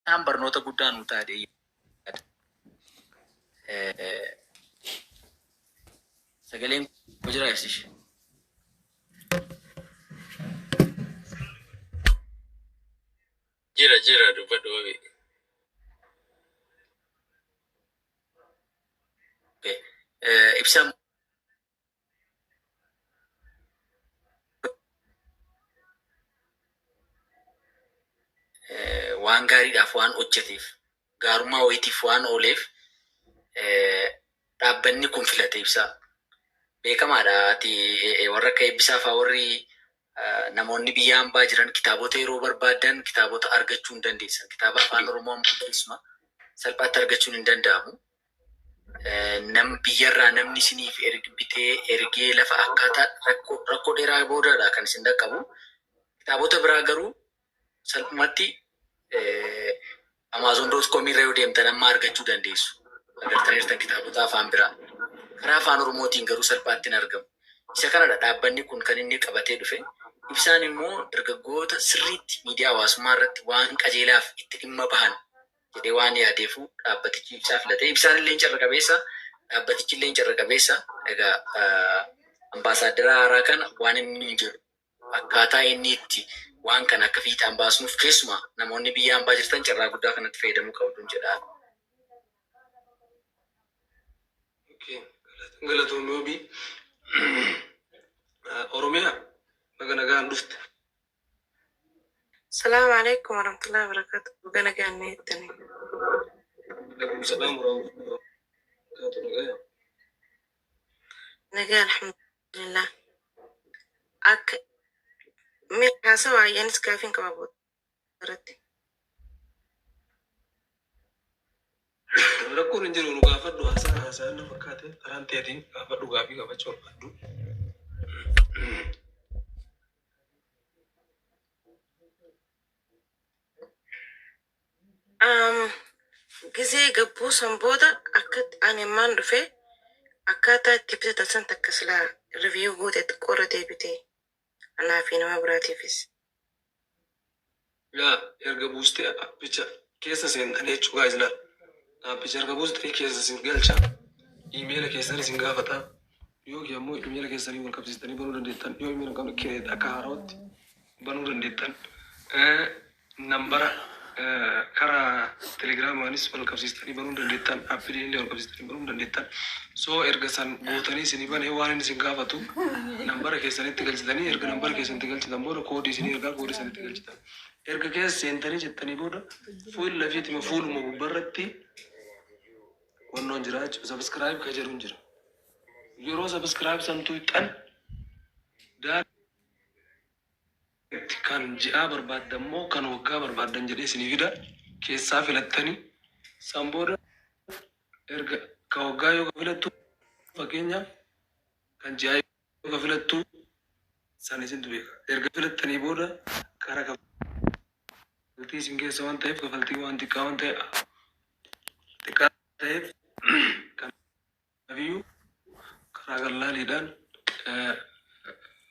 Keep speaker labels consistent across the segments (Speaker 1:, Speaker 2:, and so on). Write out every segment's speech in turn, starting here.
Speaker 1: Isaan barnoota guddaa nuu ta'a jedhee yaada. Sagaleen koo jiraa ibsish?
Speaker 2: Jira jira dubbadhu wabii.
Speaker 1: Okay. Ibsaan waan gaariidhaaf waan hojjeteef, gaarummaa wayiitiif waan ooleef dhaabbanni kun filate Ibsaa. Beekamaadha ati warra akka Eebbisaa fa'aa warri namoonni biyya hambaa jiran kitaabota yeroo barbaadan kitaabota argachuu hin dandeessan. Kitaaba afaan Oromoo ammoo keessumaa salphaatti argachuun hin danda'amu. Nam biyyarraa namni isiniif erg bitee ergee lafa akkaataa rakkoo rakkoo dheeraa boodaadha kan isin dhaqqabu. Kitaabota biraa garuu salphumatti Amazon.com irra yoo deemtan amma argachuu dandeessu. Agartaniirtan kitaabota afaan biraa. Karaa afaan Oromootiin garuu salphaatti hin argamu. Isa kanadha dhaabbanni kun kan inni qabatee dhufe. Ibsaan immoo dargaggoota sirriitti miidiyaa hawaasummaa irratti waan qajeelaaf itti dhimma bahan jedhee waan yaadeefu dhaabbatichi Ibsaa filate. Ibsaan illee carra qabeessa, dhaabbatichi illee carra qabeessa. Egaa ambaasaaddara haaraa kana waan inni hin jedhu akkaataa inni itti waan kana akka fiixaan baasnuuf keessumaa namoonni biyya hambaa jirtan carraa guddaa kanatti fayyadamuu qabduun jedha.
Speaker 3: Okay. Galatoomi Wabii. Oromiyaa baga nagaan dhufte.
Speaker 4: Salaamu alaikum warahmatullahi wabarakatuh. Baga nagaan na eegdani.
Speaker 3: Alaikum salaam warahmatullahi wabarakatuh. Nagaya.
Speaker 4: Nagaa alhamdulillah. Akka mee haasawaa ayyaanis gaafiin qaba booda irratti.
Speaker 3: Rakkoon hin jiru, nu gaafadhu, haasaa haasaa na fakkaate karaan teetiin gaafadhu, gaafii gaafachuu barbaaddu.
Speaker 4: Gizee gabbuu san booda akka ani ammaan dhufe akkaataa itti bitatan san takka silaa review goote xiqqoo irra deebite anaa fi nama biraatiifis.
Speaker 3: Yaa erga buustee appicha keessa seentanii jechuu guys, laal, appicha erga buustanii keessa isin galcha, iimeela keessan isin gaafata, yookiin ammoo iimeela keessanii wal qabsiistanii banuu dandeettan, yoo iimeela hin qabne create akka haarawaatti banuu dandeettan, nambara karaa telegiraamaanis wal qabsiistanii banuu dandeettan, appiliin illee wal qabsiistanii banuu dandeettan. So erga san gootanii isinii banee, waan inni isin gaafatu nambara keessanitti galchitanii, erga nambara keessanitti galchitan booda koodii isinii ergaa, koodii sanitti galchitan. Erga keessa seentanii jettanii booda fuula lafiitima fuuluma gubbarratti wannoon jira jechuudha, subscribe ka jedhuun jira. Yeroo subscribe san tuqxan direct kan ji'aa barbaaddan moo kan waggaa barbaaddan jedhee isinii fida, keessaa filattanii san booda erga ka waggaa yoo ka filattu, fakkeenyaaf kan ji'aa yoo ka filattu san isintu beeka. Erga filattanii booda kara kafaltii isin keessa waan ta'eef, kafaltii waan xiqqaa waan ta'e xiqqaa ta'eef, kanaafiyyuu karaa qallaaliidhaan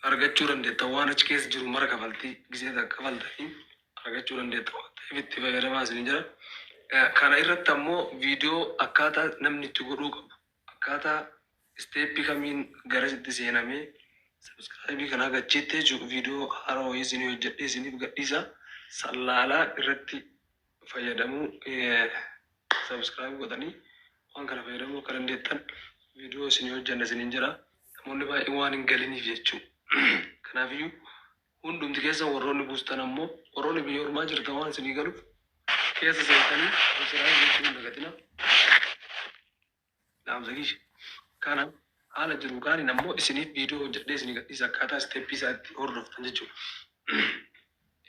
Speaker 3: argachuu dandeettan. Waan achi keessa jiru mara kafaltii gisee takka kafaltanii argachuu dandeettan waan ta'eef itti fayyadamaa isin jira. Kana irratti ammoo viidiyoo akkaataa namni itti godhuu qabu, akkaataa step kamiin garasitti seenamee subscribe kanaa gachiitti jechuudha, viidiyoo haaraa wayii isinii hojjedhee isiniif gadhiisa, sallaalaa irratti fayyadamuu, subscribe godhanii waan kana fayyadamuu akka dandeettan viidiyoo isinii hojjenna isiniin jira. Namoonni baay'een waan hin galiniif jechuu. Kanaafiyyuu hundumti keessan warroonni buustan ammoo warroonni biyya ormaa jirtan waan isinii galuuf keessa seentanii subscribe gochuu hin dagatina. Dhaamsa kiyya. Kana haala jiru kaaniin ammoo isiniif viidiyoo hojjedhee isinii gadhiisa, akkaataa step isaa itti hordoftan jechuudha.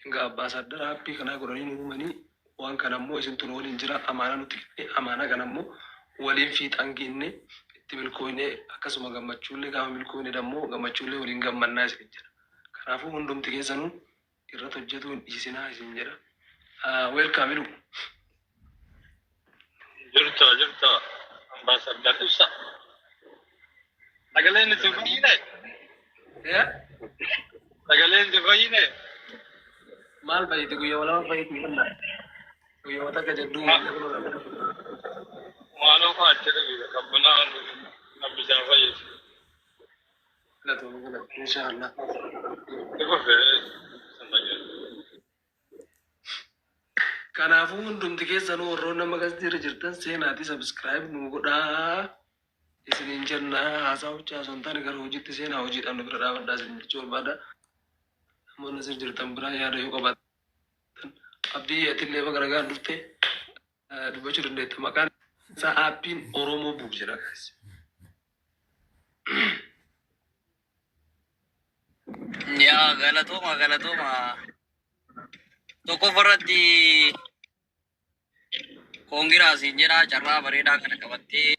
Speaker 3: Egaa ambassador app kanaa godhanii nu uumanii, waan kana ammoo isintu nu waliin jira, amaanaa nutti kenne, amaanaa kana ammoo waliin fiixaan geenne itti milkooyne, akkasuma gammachuullee gaafa milkooyne dammoo gammachuullee waliin gammannaa isin jedha. Kanaafuu hundumti keessanuu irratti hojjetuu hin dhiisinaa isin jedha. Welcome ilu.
Speaker 2: Jirta jirta, ambassador Ibsa. Sagaleen isin fayyine? Sagaleen isin fayyine?
Speaker 3: Maal fayyite, guyyaa lama fayyite jennaan. Guyyaa takka jedduu
Speaker 2: Maaloo kaachira qabbanaa nabbisaan fayyadu.
Speaker 3: Galatooma galatooma inshaallah. Kanaafuu hundumti keessanuu warroon nama gastii irra jirtan seenaatii subscribe nu godhaa. Isiniin jennaa haasaa hojii osoo hin taane gara hojiitti seenaa hojiidhaan nu bira dhaabadhaa isin jechuu barbaada. Namoonni isin jirtan biraa yaada yoo qabaatan abdii atillee baga nagaan dhufte dubbachuu dandeetta. Maqaan isaa aappiin Oromoo Book jedha.
Speaker 5: Yaa galatooma galatooma. Tokkoffaa irratti koongiraasiin jedha carraa bareedaa kana qabattee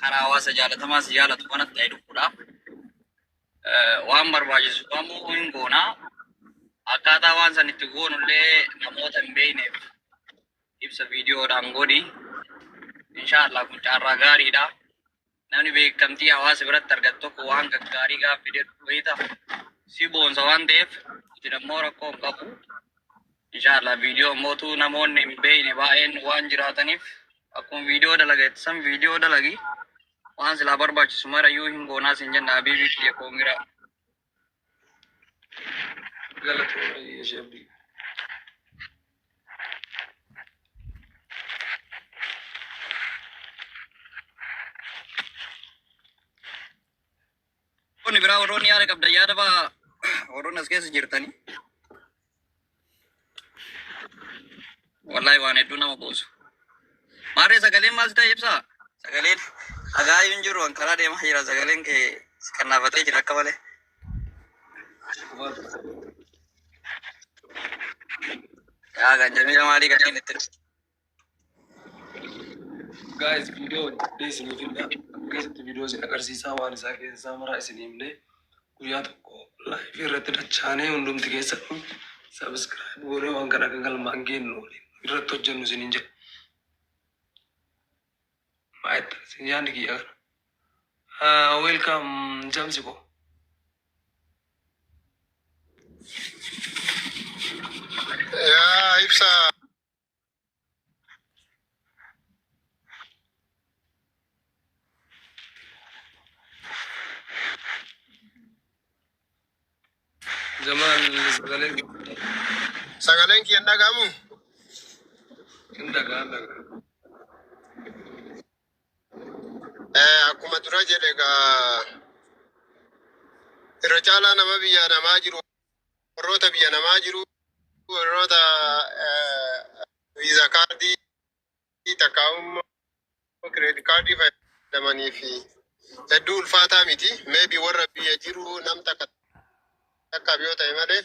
Speaker 5: karaa hawaasa jaalatamaa si jaalatu kanatti ta'e dhufuudhaaf waan barbaachisu kamuu hin goonaa. Akkaataa waan san itti goonullee namoota hin beekneef ibsa viidiyoodhaan godhi. Inshaallah kun carraa gaariidha. Namni beekamtii hawaasa biratti argatu tokko waan gaggaarii gaafa fidee dhufu beekta. Si boonsa waan ta'eef itti immoo rakkoo hin qabu. Inshaallah viidiyoo mootuu namoonni hin beekne baay'een waan jiraataniif akkuma viidiyoo dalagetti san viidiyoo dalagi waan silaa barbaachisu marayyuu hin goonaa sin jenna habiibii kiyya koongiraa.
Speaker 3: Galatooma ishee abdii.
Speaker 5: Warroonni biraa warroonni yaada qabdan yaada baa warroonni as keessa jirtanii. Wallahi waan hedduu nama boosu. Maarree sagaleen maal si ta'e ibsaa? Sagaleen dhagaa hin jiru an karaa deemaa jira sagaleen kee si kannaafatee jira akka malee. Yaa kan jamiila maalii kanneen itti dhufu.
Speaker 3: Guys, viidiyoo hojjedhee isinii fidda. Akkasitti viidiyoo isin agarsiisaa waan isaa keessaa maraa isin himne guyyaa tokko live irratti dachaanee hundumti keessanuu subscribe goonee waan kana akka galmaan geennu waliin irratti hojjennu isiniin jedha. Maayetta isin yaadni kiyya kana. Welcome Jamsi ko.
Speaker 6: Yaa ibsa.
Speaker 3: Jamal sagalee
Speaker 6: Sagaleen kiyya hin dhaga'amu?
Speaker 3: Hin dhagaa hin dhagaa.
Speaker 6: Akkuma dura jedhe egaa irra caalaa nama biyya namaa jiru warroota biyya namaa jiru warroota Visa kaardii takkaa'ummaa credit kaardii fayyadamanii fi hedduu ulfaataa miti. Maybe warra biyya jiru nam takka takkaaf yoo ta'e malee